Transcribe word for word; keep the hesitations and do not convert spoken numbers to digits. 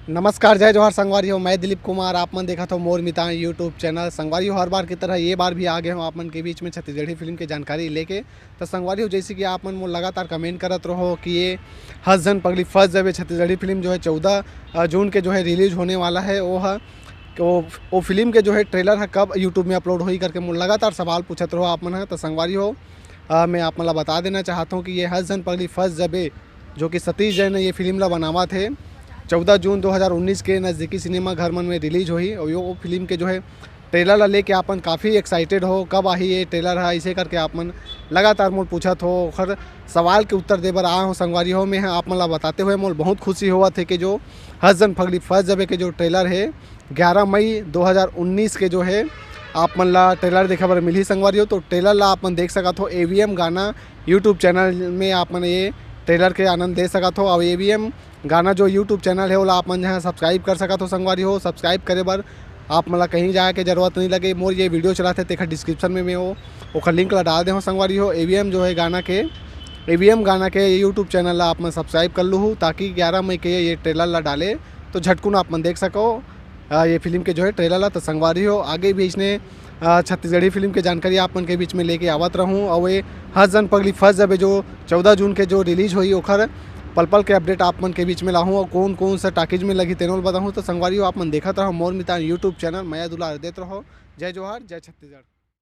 नमस्कार, जय जोहार संगवारी हो, मैं दिलीप कुमार, आप मन देखत हो मोर मितान YouTube चैनल। संगवारी हो, हर बार की तरह ये बार भी आ गए हो आप मन के बीच में छत्तीसगढ़ी फिल्म के जानकारी लेके। तो संगवारी हो, जैसे कि आप मन मोर लगातार कमेंट करत रहो कि ये हस झन पगली फस जबे छत्तीसगढ़ी फिल्म जो है चौदह जून के जो है रिलीज होने वाला है, वो है वो, वो फिल्म के जो है ट्रेलर है कब YouTube में अपलोड होई करके मोर लगातार सवाल पूछत रहो आप मन ह। तो संगवारी हो, अ, मैं आप मन ला बता देना चाहत हूँ कि ये हस झन पगली फस जबे जो कि सतीश जैन ने ये फिल्म ला बनावत हे, चौदह जून दो हज़ार उन्नीस के नज़दीकी सिनेमा घर मन में रिलीज होही। और यो फिल्म के जो है ट्रेलर ला लेके आप मन काफ़ी एक्साइटेड हो, कब आही ये ट्रेलर है, इसे करके आप मन लगातार मोर पूछत हो। ओखर सवाल के उत्तर दे बर आए हो संगवारी हो। मैं ह आप मन ला बताते हुए मोर बहुत खुशी होवत हे कि जो हस झन पगली फस जबे के जो ट्रेलर है ग्यारह मई दो हज़ार उन्नीस के जो है आप मन ला ट्रेलर देखे बर मिलही संगवारी हो। तो ट्रेलर ला आप मन देख सकत हो एवीएम गाना YouTube चैनल में, आप मन ये ट्रेलर के आनंद ले सकत हो। और एवीएम गाना जो YouTube चैनल है ओला आप मन जहाँ सब्सक्राइब कर सकत हो संगवारी हो। सब्सक्राइब करे बर आप मन ला कहीं जाए के जरूरत नहीं लगे। मोर ये वीडियो चलाथे तेखर डिस्क्रिप्शन में मैं वो ओखर लिंक ला डाल दे हो संगवारी हो। एवीएम जो है गाना के, एवीएम गाना के YouTube चैनल ला आप मन सब्सक्राइब कर लूहू, ताकि ग्यारह मई के ये ट्रेलर ला डाले तो झटकुन आप मन देख सको अ, ये फिल्म के जो है ट्रेलर ला। तो संगवारी हो, आगे भी इसने अ, छत्तीसगढ़ी फिल्म के जानकारी आप मन के बीच में लेके आवत रहूँ। और ये हस झन पगली फस जबे जो चौदह जून के जो रिलीज होई ओखर पल पल के अपडेट आप मन के बीच में लाहूँ। और कौन कौन सा टॉकीज में लगी तेनो ल बताहूँ। तो संगवारी हो, आप मन देखत रहो मोर मितान YouTube चैनल, मया दुलार देत रहो। जय जोहार, जय छत्तीसगढ़।